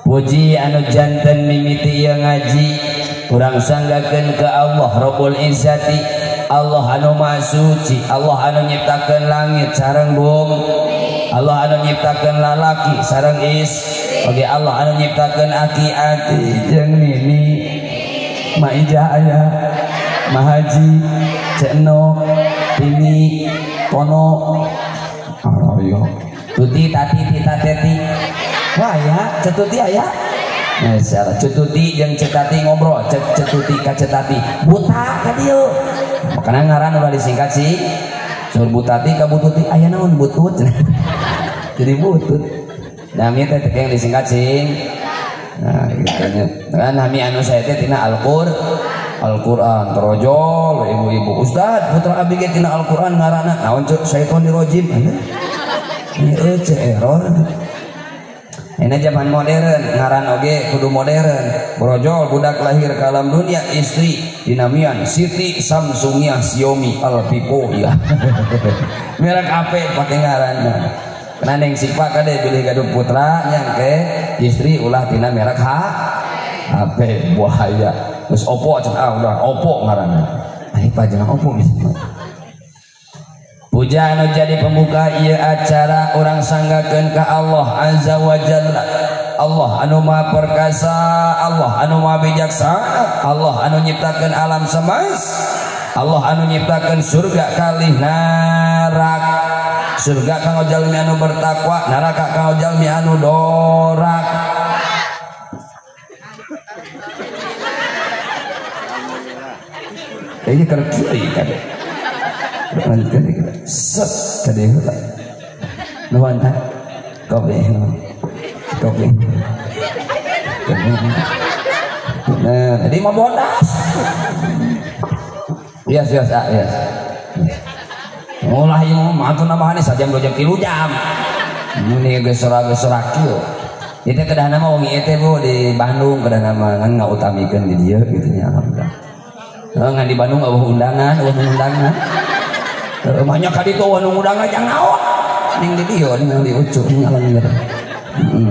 Puji anu janten mimiti ieu ngaji urang sanggakeun ka Allah Rabbul Izzati, Allah anu Maha Suci, Allah anu nyiptakeun langit sareng bumi, Allah anu nyiptakeun lalaki sareng istri, oge Allah anu nyiptakeun aki-aki jeung nini, Maijah aya, Mahaji, Cekno, Tini, Tono, Aroyo, Tuti, Tati, Tita, Teti. Wah ya, Cetuti aya. Masyaallah, Cetuti jeung Cetati ngobrol, Cetuti ka Cetati. Buta ka dieu. Makana ngaran ulah disingkat sih. Sur Butati ka Bututi aya naon butut. Jadi butut. Nami teh teh yang disingkat sing. Nah, gitu nya. Nah, nami anu saya teh tina Al-Qur'an terojol ibu-ibu. Ustad, putra abdi ge tina Al-Qur'an ngaranna naon cek syaitonir rajim. Ieu cek error. Ini zaman modern, ngaran oge kudu modern. Brojol budak lahir ke alam dunia, istri dinamian Siti Samsungnya Xiaomi Alpipo ya. Merek HP pakai ngaran. Karena neng sikpa kade pilih gaduh putra nyangke istri ulah tina merek HP bahaya. Terus Oppo cenah ah udah Oppo ngaranna. Ai pajangan Oppo bisa. Puja anu jadi pembuka ieu acara urang sanggakeun ka Allah Azza wa Jalla. Allah anu Maha Perkasa, Allah anu Maha Bijaksana, Allah anu nyiptakeun alam semesta, Allah anu nyiptakeun surga kalih neraka. Surga kanggo jalmi anu bertakwa, neraka kanggo jalmi anu doraka. Ini keur kieu kade. Lanjutkan kita. Set tadi heula. Nuhun tah. Kopi. Kopi. Nah, jadi mau bodas. Yes, yes, ah, yes. Ulah ieu mah atuh nambahan sajam 2 jam 3 jam. Ini geus sora-geus kieu. Ieu teh kedahna mah wengi teh Bu di Bandung kedahna mah ngan ngautamikeun di dieu kitu nya alhamdulillah. Heuh ngan di Bandung eueuh undangan, eueuh undangan. Banyak kali tuh anu undangan jang naon. Ning di dieu ning di ucuk ning alhamdulillah.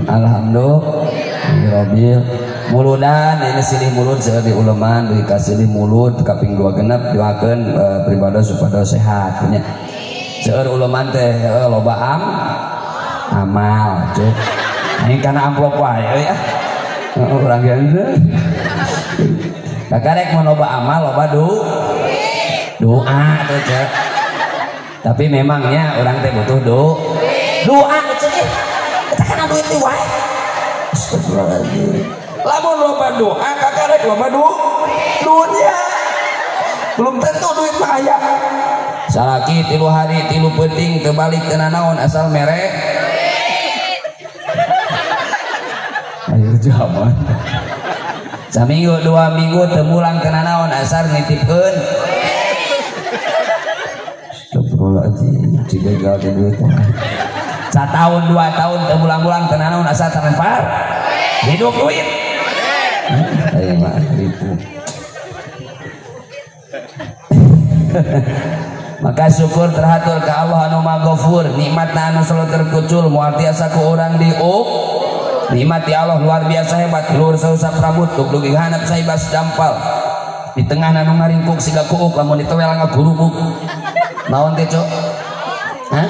Alhamdulillah. Muludan ini silih mulut seueur di uleman dugi ka silih mulut kaping 2 genep doakeun pribados supados sehat nya. Seueur uleman teh loba amal cuk. Aing kana amplop wae euy ah. Urang ge henteu. Kakarek mun loba amal loba doa tuh cek. Tapi memangnya orang teh butuh doa cek. Eta kana duit teh wae. Astagfirullahaladzim. Lamun loba doa kakarek loba dunia. Belum tentu duit mah aya. Salaki 3 hari 3 peuting teu balik teu nanaon asal mere. Ayo zaman. Saminggu 2 minggu teu mulang teu nanaon asal nitipkeun. Astagfirullahaladzim, cigagal teh duit. Satahun 2 tahun teu mulang-mulang teu nanaon asal transfer. Hidup duit. Ayo mah ribu. Maka syukur terhatur ke Allah anu Maha Ghafur, nikmatna anu selalu terkucul, moal tiasa ku urang diuk. Nikmat di Allah luar biasa hebat, luhur sausap rambut, dug-dugi handap saibas dampal. Di tengah anu ngaringkuk siga kuuk lamun ditewel ngagurubuk. Naon teh, Cok? Hah?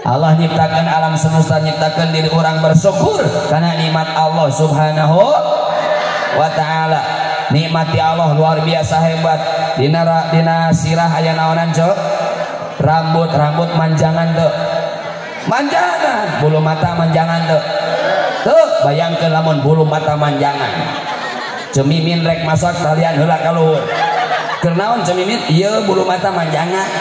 Allah nyiptakan alam semesta, nyiptakan diri orang bersyukur karena nikmat Allah Subhanahu wa ta'ala. Nikmat di Allah luar biasa hebat. Dina sirah aya naonan, Cok? Rambut manjangan tuh. Manjangan, bulu mata manjangan tuh. Tuh, bayangkeun lamun bulu mata manjangan. Cemimin rek masak talian heula ka luhur. Keur naon cemimin? Ieu bulu mata manjangan.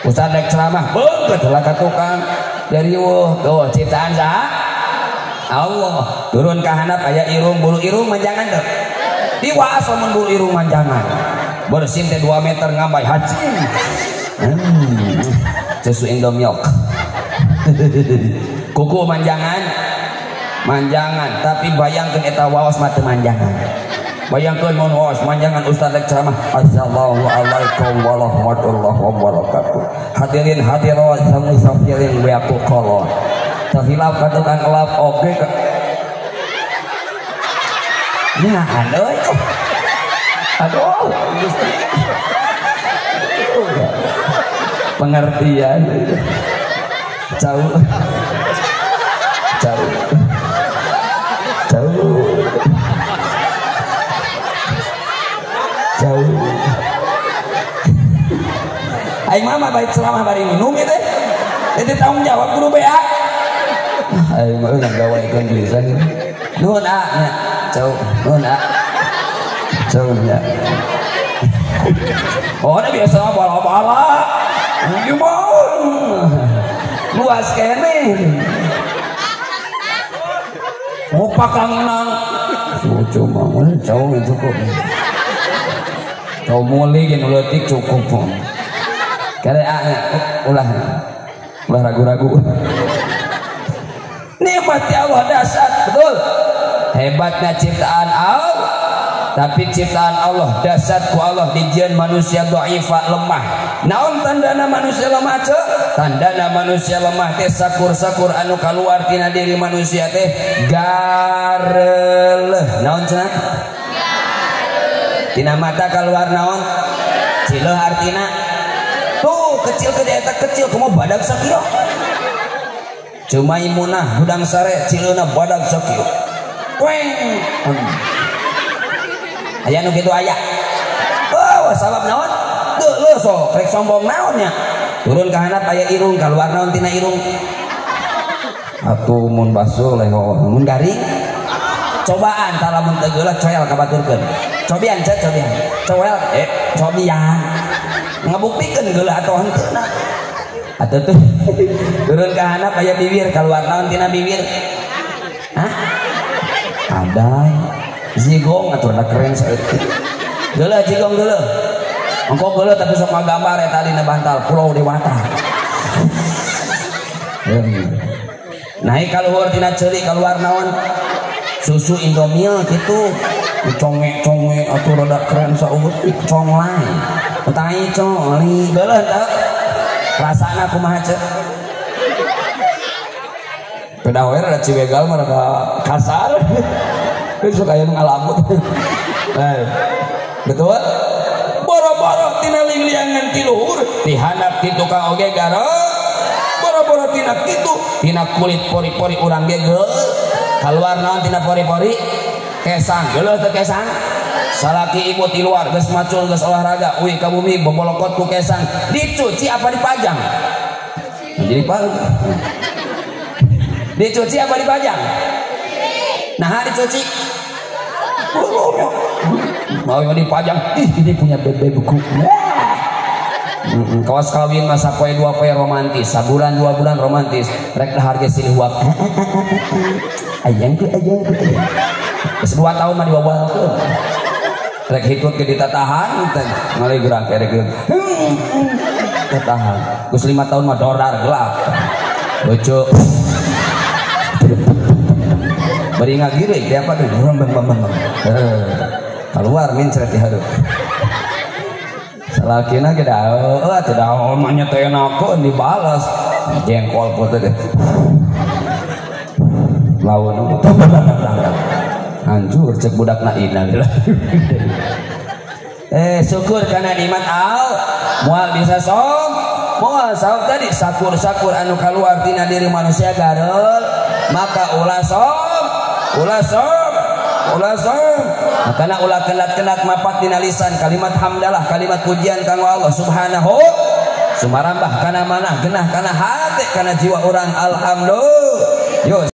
Ustaz rek ceramah, beungkeut heula ka tukang. Dari eueuh, tuh ciptaan saha? Allah. Turun ka handap aya irung, bulu irung manjangan tuh. Diwaas lamun bulu irung manjangan. Bersin teh 2 meter ngambay haji. Susu Indomilk. Kuku manjangan, manjangan, tapi bayangkeun eta waos mah teu manjangan. Bayangkeun mun waos manjangan ustaz rek ceramah, assalamualaikum warahmatullahi wabarakatuh. Hadirin hadirat samusafirin wa kolon. Terhilap ka tukang elap oge. Ya, aduh. Aduh, pengertian. Jauh. Jauh. Jauh. Jauh. Aing mama baik ceramah bari minum ieu teh. Itu tanggung jawab guru BA. Aing mah ngagawekeun pisan. Nuhun a nya. Jauh, nuhun a. Jauh nya. Oh, ini biasa mah bala-bala. Gimana? Luas kene. Oh, pakang nang. Cuma jauh cukup. Jauh muli ge nu leutik cukup. Kare a nya ulah. Ulah ragu-ragu. Nikmat Allah dahsyat, betul. Hebatnya ciptaan Allah, tapi ciptaan Allah dahsyat ku Allah dijieun manusia dhaifa lemah. Naon tandana manusia lemah ceu? Tandana manusia lemah teh sakur-sakur anu kaluar tina diri manusia teh gareleuh. Naon cenah? Tina mata kaluar naon? Cileuh artina. Tuh kecil ke eta kecil kumaha badag sakieu. Cuma imunah hudang sare cileuna badag sakieu. Weng. Aya nu kitu aya. Oh, sabab naon? Geuleuh sok rek sombong naon nya. Turun ka handap aya irung kaluar naon tina irung. Atuh mun basuh leho mun garing. Cobaan tah lamun teu geuleuh coel ka baturkeun. Cobian ceu cobian. Coel cobian. Ngabuktikeun geuleuh atau henteu na. Atuh tuh turun ka handap aya bibir kaluar naon tina bibir. Hah? Ada zigong atuh ada keren saeutik. Geuleuh zigong geuleuh. Engko geuleuh tapi sok ngagambar eta dina bantal Pulau Dewata. Naik kaluhur tina ceuli kaluar naon? Susu Indomil kitu. Conge-conge atuh rada keren saeutik conglai. Tai coli geuleuh teu? Rasana kumaha ceu? Beda we rada cibegal mah rada kasar. Sok aya nu ngalamut. Betul? Boro-boro tina lingliangan ti luhur, ti handap ti tukang oge garo. Boro-boro tina kitu, tina kulit pori-pori urang ge geuleuh. Kaluar naon tina pori-pori? Kesang. Geuleuh teu kesang? Salaki ibu ti luar geus macul geus olahraga, uih ka bumi bobolokot ku kesang. Dicuci apa dipajang? Jadi pajang. Dicuci apa dipajang? Nah, dicuci. Mau dipajang. Ih, ini punya bebe buku. Kawas kawin masa poe dua poe romantis, sabulan 2 bulan romantis. Rek dahar ge silih huap. Ayangku ayangku. Geus 2 tahun mah diwawalkeun. Rek hitut ge ditatahan teh ngaligerak rek. Tatahan. Geus 5 tahun mah dordar gelap. Lucu. Bari ngagiring dia apa tuh? Bang bang bang. Keluar mincret di hareup. Salakina ge da heueuh atuh da mah nya teh enakeun dibalas. Jengkol pote teh. Lawan hancur cek budakna innalillahi. Syukur kana nikmat al moal bisa som moal saur tadi sakur-sakur anu kaluar tina diri manusia gareul maka ulah som ulah som ulah som makana ulah kenat-kenat mapak dina lisan kalimat hamdalah kalimat pujian kanggo Allah subhanahu sumarambah kana manah genah kana hati kana jiwa urang alhamdulillah. Yo.